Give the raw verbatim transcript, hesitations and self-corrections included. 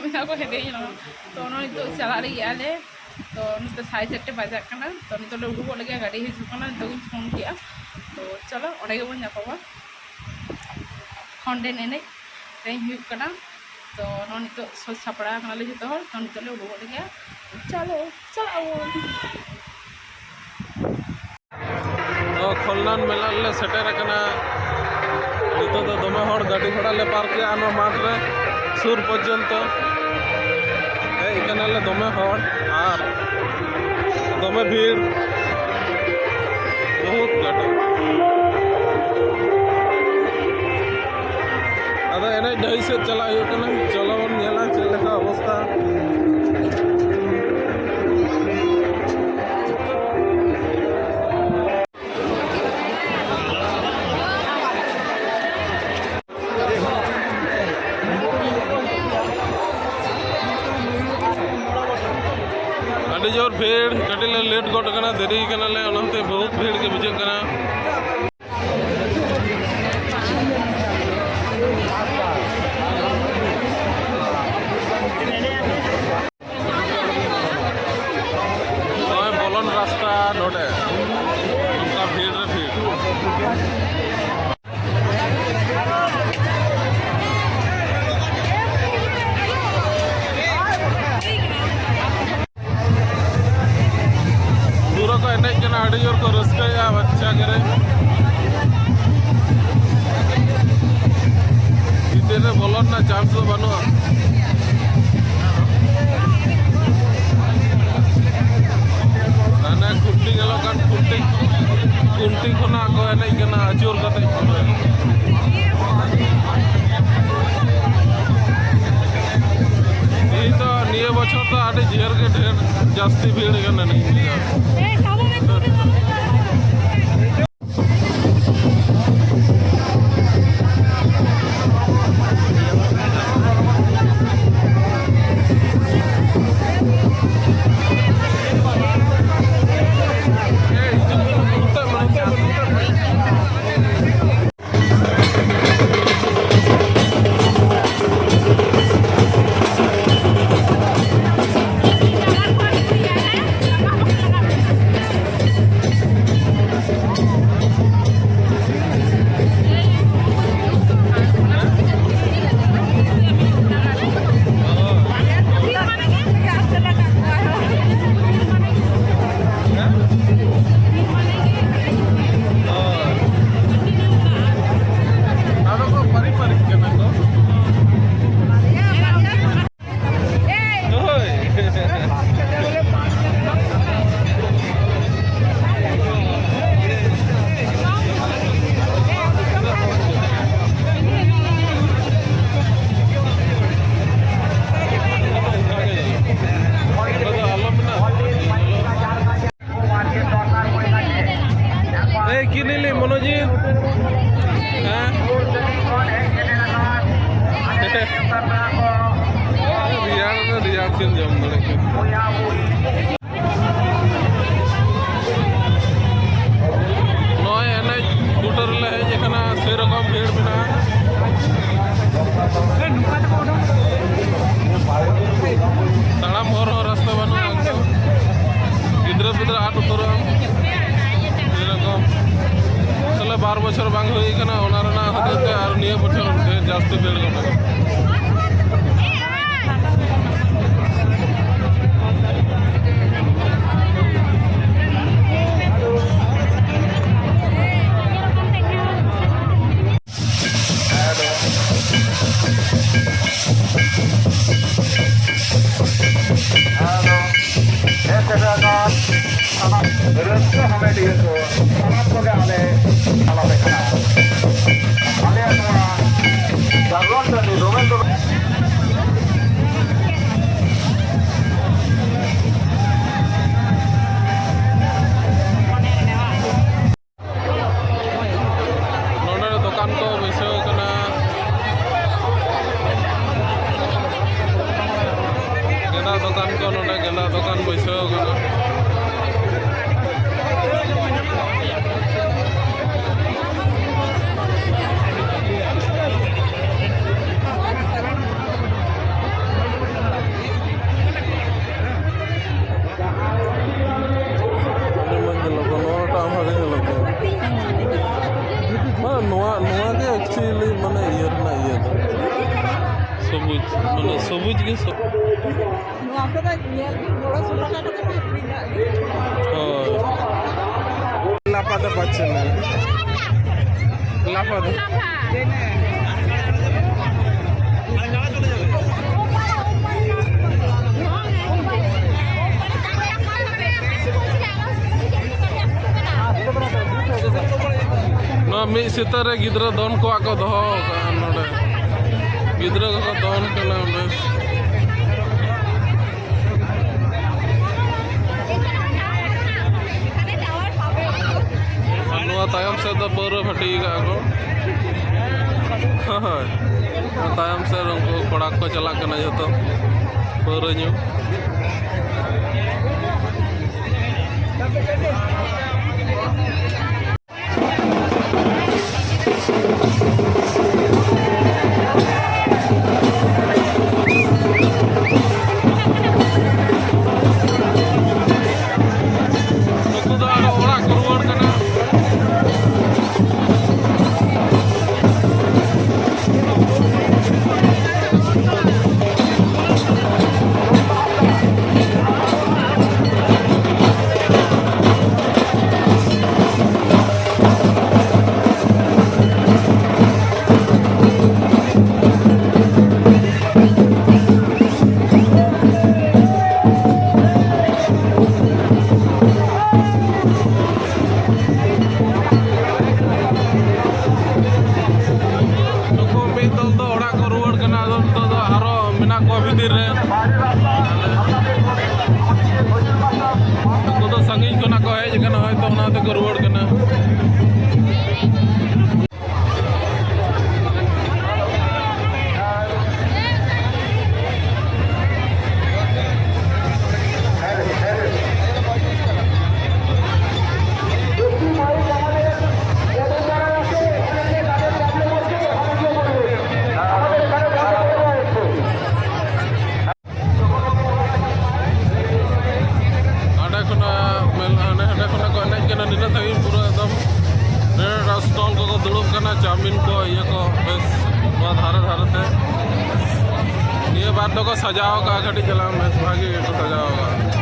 ᱢᱮᱱᱟᱜ ᱠᱚ ᱦᱮᱸᱫᱮ ᱧᱮᱞᱚᱜ ᱠᱟᱱᱟ᱾ ᱛᱚ ᱱᱚᱜᱼᱚᱭ ᱱᱤᱛᱚᱜ ᱪᱟᱞᱟᱜ ᱞᱟᱹᱜᱤᱫ ᱟᱞᱮ᱾ ᱛᱚ ᱱᱤᱛᱚᱜ ᱥᱟᱲᱮ ᱪᱟᱨᱴᱮ ᱵᱟᱡᱟᱜ ᱠᱟᱱᱟ᱾ ᱛᱚ ᱱᱤᱛᱚᱜ ᱞᱮ ᱩᱰᱩᱠᱚᱜ ᱞᱟᱹᱜᱤᱫ, ᱜᱟᱹᱰᱤ ᱦᱤᱡᱩᱜ ᱠᱟᱱᱟ, ᱱᱤᱛᱚᱜ ᱜᱤᱧ ᱯᱷᱳᱱ ᱠᱮᱜᱼᱟ᱾ ᱛᱚ ᱪᱚᱞᱚ, ᱚᱸᱰᱮ ᱜᱮᱵᱚᱱ ᱧᱟᱯᱟᱢᱟ᱾ ᱠᱷᱚᱱᱰᱮᱱ ᱮᱱᱮᱡ ᱛᱮᱦᱮᱧ ᱦᱩᱭᱩᱜ ᱠᱟᱱᱟ᱾ ᱛᱚ ᱱᱚᱜᱼᱚᱭ ᱱᱤᱛᱚᱜ ᱥᱟᱡᱽ ᱥᱟᱯᱲᱟᱣ ᱠᱟᱱᱟᱞᱮ ᱡᱚᱛᱚ ᱦᱚᱲ᱾ ᱛᱚ ᱱᱤᱛᱚᱜ ᱞᱮ ᱩᱰᱩᱠᱚᱜ ᱞᱟᱹᱜᱤᱫ᱾ ᱪᱚᱞᱚ, ᱪᱟᱞᱟᱜ ᱟᱵᱚᱱ᱾ ᱛᱚ ᱠᱷᱚᱞᱱᱟᱱ ᱢᱮᱞᱟ ᱨᱮᱞᱮ ᱥᱮᱴᱮᱨ ᱟᱠᱟᱱᱟ᱾ ᱱᱤᱛᱚᱜ ᱫᱚ ᱫᱚᱢᱮ ᱦᱚᱲ, ᱜᱟᱹᱰᱤ ᱜᱷᱚᱲᱟ ᱞᱮ ᱯᱟᱨᱠ ᱮᱜᱼᱟ ᱱᱚᱣᱟ ᱢᱟᱴᱷ ᱨᱮ ᱥᱩᱨ ᱯᱚᱨᱡᱚᱱᱛᱚ᱾ ᱦᱮᱡ ᱠᱟᱱᱟᱞᱮ, ᱫᱚᱢᱮ ᱦᱚᱲ ᱟᱨ ᱫᱚᱢᱮ ᱵᱷᱤᱲ, ᱵᱚᱦᱩᱛ ᱜᱟᱹᱰᱤ᱾ ᱟᱫᱚ ᱮᱱᱮᱡ ᱰᱟᱹᱦᱤ ᱥᱮᱫ ᱪᱟᱞᱟᱜ ᱦᱩᱭᱩᱜ ᱠᱟᱱᱟ᱾ ᱪᱚᱞᱚ ᱵᱚᱱ ᱧᱮᱞᱟ ᱪᱮᱫ ᱞᱮᱠᱟ ᱚᱵᱚᱥᱛᱟ᱾ ᱟᱹᱰᱤ ᱡᱳᱨ ᱵᱷᱤᱲ, ᱠᱟᱹᱴᱤᱡ ᱞᱮ ᱞᱮᱴ ᱜᱚᱫ ᱟᱠᱟᱱᱟ, ᱫᱮᱨᱤ ᱠᱟᱱᱟᱞᱮ, ᱚᱱᱟᱛᱮ ᱵᱚᱦᱩᱛ ᱵᱷᱤᱲ ᱜᱮ ᱵᱩᱡᱷᱟᱹᱜ ᱠᱟᱱᱟ᱾ ᱱᱚᱜᱼᱚᱭ ᱵᱚᱞᱚᱱ ᱨᱟᱥᱛᱟ ᱱᱚᱰᱮ, ᱱᱚᱝᱠᱟ ᱵᱷᱤᱲ ᱨᱮ ᱵᱷᱤᱲ᱾ ᱯᱩᱨᱟᱹ ᱠᱚ ᱮᱱᱮᱡ ᱠᱟᱱᱟ, ᱟᱹᱰᱤ ᱡᱳᱨ ᱠᱚ ᱨᱟᱹᱥᱠᱟᱹᱭᱮᱫᱼᱟ ᱵᱟᱪᱪᱟ ᱜᱮᱨᱮ᱾ ᱵᱷᱤᱛᱤᱨ ᱨᱮ ᱵᱚᱞᱚᱱ ᱨᱮᱱᱟᱜ ᱪᱟᱱᱥ ᱫᱚ ᱵᱟᱹᱱᱩᱜᱼᱟ᱾ ᱦᱟᱱᱮ ᱠᱷᱩᱱᱴᱤ ᱧᱮᱞᱚᱜ ᱠᱟᱱ, ᱠᱷᱩᱱᱴᱤ, ᱠᱷᱩᱱᱴᱤ ᱠᱷᱚᱱᱟᱜ ᱠᱚ ᱮᱱᱮᱡ ᱠᱟᱱᱟ ᱟᱹᱪᱩᱨ ᱠᱟᱛᱮ᱾ ᱛᱮᱦᱮᱧ ᱫᱚ, ᱱᱤᱭᱟᱹ ᱵᱚᱪᱷᱚᱨ ᱫᱚ ᱟᱹᱰᱤ ᱰᱷᱮᱨ ᱜᱮ ᱰᱷᱮᱨ ᱡᱟᱹᱥᱛᱤ ᱵᱷᱤᱲ ᱠᱟᱱᱟ ᱱᱤᱭᱟᱹ ᱡᱟᱭᱜᱟ᱾ ᱮᱭ, ᱠᱤᱱᱤᱞᱤ ᱢᱚᱱᱳᱡᱤᱛ᱾ ᱦᱮᱸ? ᱨᱮᱭᱟᱲ ᱨᱮ ᱨᱮᱭᱟᱲ ᱠᱤᱱ ᱡᱚᱢ ᱫᱟᱲᱮ ᱠᱮᱫ᱾ ᱱᱚᱜᱼᱚᱭ ᱮᱱᱮᱡ ᱵᱩᱴᱟᱹ ᱨᱮᱞᱮ ᱦᱮᱡ ᱟᱠᱟᱱᱟ, ᱥᱮᱨᱚᱠᱚᱢ ᱵᱷᱤᱲ ᱢᱮᱱᱟᱜᱼᱟ᱾ ᱛᱟᱲᱟᱢ ᱦᱚᱨ ᱦᱚᱸ ᱨᱟᱥᱛᱟ ᱵᱟᱹᱱᱩᱜᱼᱟ ᱮᱠᱫᱚᱢ᱾ ᱜᱤᱫᱽᱨᱟᱹ ᱯᱤᱫᱽᱨᱟᱹ ᱟᱫ ᱩᱛᱟᱹᱨᱚᱜ ᱟᱢ᱾ ᱮᱨᱚᱠᱚᱢ᱾ ᱛᱟᱦᱞᱮ ᱵᱟᱨ ᱵᱚᱪᱷᱚᱨ ᱵᱟᱝ ᱦᱩᱭ ᱠᱟᱱᱟ, ᱚᱱᱟ ᱨᱮᱱᱟᱜ ᱦᱚᱛᱮᱡ ᱛᱮ ᱟᱨ ᱱᱤᱭᱟᱹ ᱵᱚᱪᱷᱚᱨ ᱰᱷᱮᱨ ᱡᱟᱹᱥᱛᱤ ᱵᱷᱤᱲ ᱜᱚᱫᱚᱜᱼᱟ᱾ ᱦᱮᱸ, ᱥᱮᱴᱮᱨ ᱟᱠᱟᱱ ᱥᱟᱱᱟᱢ ᱨᱟᱹᱥᱠᱟᱹ ᱦᱟᱢᱮᱴᱤᱭᱟᱹ ᱠᱚ, ᱥᱟᱱᱟᱢ ᱠᱚᱜᱮ ᱟᱞᱮ ᱛᱟᱞᱟᱛᱮ ᱠᱟᱱᱟ᱾ ᱟᱞᱮᱭᱟᱜ ᱱᱚᱣᱟ ᱡᱟᱜᱽᱨᱚᱱ ᱴᱟᱺᱰᱤ ᱨᱚᱢᱮᱥ ᱫᱚ ᱱᱚᱰᱮ ᱫᱚᱠᱟᱱ ᱠᱚ ᱵᱟᱹᱭᱥᱟᱹᱣ ᱠᱟᱱᱟ᱾ ᱜᱮᱸᱫᱟᱜ ᱫᱚᱠᱟᱱ ᱠᱚ, ᱱᱚᱰᱮ ᱜᱮᱸᱫᱟᱜ ᱫᱚᱠᱟᱱ ᱵᱟᱹᱭᱥᱟᱹᱣ ᱠᱟᱱᱟ᱾ ᱟᱹᱰᱤ ᱢᱚᱡᱽ ᱧᱮᱞᱚᱜ ᱠᱟᱱᱟ, ᱱᱚᱣᱟᱴᱟᱜ ᱦᱚᱸ ᱵᱷᱟᱜᱮ ᱧᱮᱞᱚᱜ ᱠᱟᱱᱟ᱾ ᱢᱟᱱᱮ ᱱᱚᱣᱟ, ᱱᱚᱣᱟ ᱜᱮ actually ᱢᱟᱱᱮ ᱤᱭᱟᱹ ᱨᱮᱱᱟᱜ ᱤᱭᱟᱹ ᱫᱚ᱾ ᱥᱚᱵᱩᱡ, ᱢᱟᱱᱮ ᱥᱚᱵᱩᱡ ᱜᱮ ᱥᱚᱵᱩᱡ᱾ ᱱᱚᱣᱟ ᱠᱚᱫᱚ ᱧᱮᱞ ᱵᱤᱱ, ᱵᱚᱲᱚ ᱥᱚ ᱴᱟᱠᱟ ᱠᱟᱛᱮ ᱯᱮ ᱟᱹᱠᱷᱨᱤᱧ ᱫᱟ᱾ ᱦᱳᱭ᱾ ᱞᱟᱯᱟ ᱫᱚ ᱵᱟᱪᱱᱟ᱾ ᱞᱟᱯᱟ ᱫᱚ᱾ ᱱᱚᱣᱟ ᱢᱤᱫ ᱥᱮᱛᱟ ᱨᱮ ᱜᱤᱫᱽᱨᱟᱹ ᱫᱚᱱ ᱠᱚᱣᱟᱜ ᱠᱚ ᱫᱚᱦᱚ ᱟᱠᱟᱫᱼᱟ ᱱᱚᱰᱮ᱾ ᱜᱤᱫᱽᱨᱟᱹ ᱠᱚᱠᱚ ᱫᱚᱱ ᱠᱟᱱᱟ ᱚᱸᱰᱮ᱾ ᱛᱟᱭᱚᱢ ᱥᱮᱫ ᱫᱚ ᱯᱟᱹᱣᱨᱟᱹ ᱵᱷᱟᱹᱴᱤ ᱟᱠᱟᱫᱼᱟ ᱠᱚ᱾ ᱦᱳᱭ, ᱛᱟᱭᱚᱢ ᱥᱮᱫ ᱩᱱᱠᱩ ᱠᱚᱲᱟ ᱠᱚ ᱪᱟᱞᱟᱜ ᱠᱟᱱᱟ ᱡᱚᱛᱚ ᱯᱟᱹᱣᱨᱟᱹ ᱧᱩ᱾ ᱱᱩᱠᱩ ᱫᱚ ᱟᱫᱚ ᱚᱲᱟᱜ ᱠᱚ ᱨᱩᱣᱟᱹᱲ ᱠᱟᱱᱟ᱾ ᱱᱩᱠᱩ ᱢᱤᱫ ᱫᱚᱞ ᱫᱚ ᱚᱲᱟᱜ ᱠᱚ ᱨᱩᱣᱟᱹᱲ ᱠᱟᱱᱟ, ᱟᱫᱚ ᱱᱤᱛᱚᱜ ᱫᱚ ᱟᱨᱚ ᱢᱮᱱᱟᱜ ᱠᱚᱣᱟ ᱵᱷᱤᱛᱤᱨ ᱨᱮ᱾ ᱱᱩᱠᱩ ᱫᱚ ᱥᱟᱺᱜᱤᱧ ᱠᱷᱚᱱᱟᱜ ᱠᱚ ᱦᱮᱡ ᱟᱠᱟᱱᱟ, ᱦᱚᱭᱛᱚ ᱚᱱᱟ ᱛᱮᱠᱚ ᱨᱩᱣᱟᱹᱲ ᱠᱟᱱᱟ᱾ ᱦᱟᱸᱰᱮ ᱠᱷᱚᱱᱟᱜ ᱢᱮᱞ-, ᱦᱟᱸᱰᱮ, ᱦᱟᱸᱰᱮ ᱠᱷᱚᱱᱟᱜ ᱠᱚ ᱮᱱᱮᱡ ᱠᱟᱱᱟ ᱱᱤᱱᱟᱹᱜ ᱫᱷᱟᱹᱵᱤᱡ ᱯᱩᱨᱟᱹ ᱮᱠᱫᱚᱢ᱾ ᱱᱤᱱᱟᱹᱜ stall ᱠᱚᱠᱚ ᱫᱩᱲᱩᱵ ᱠᱟᱱᱟ, ᱪᱟᱣᱢᱤᱱ ᱠᱚ, ᱤᱭᱟᱹ ᱠᱚ, ᱵᱮᱥ, ᱱᱚᱣᱟ ᱫᱷᱟᱨᱮ ᱫᱷᱟᱨᱮ ᱛᱮ᱾ ᱱᱤᱭᱟᱹ ᱵᱟᱨ ᱫᱚᱠᱚ ᱥᱟᱡᱟᱣ ᱠᱟᱜᱼᱟ, ᱠᱟᱹᱴᱤᱡ ᱪᱟᱞᱟᱝ ᱵᱮᱥ ᱵᱷᱟᱜᱮ ᱜᱮᱠᱚ ᱥᱟᱡᱟᱣ ᱠᱟᱜᱼᱟ᱾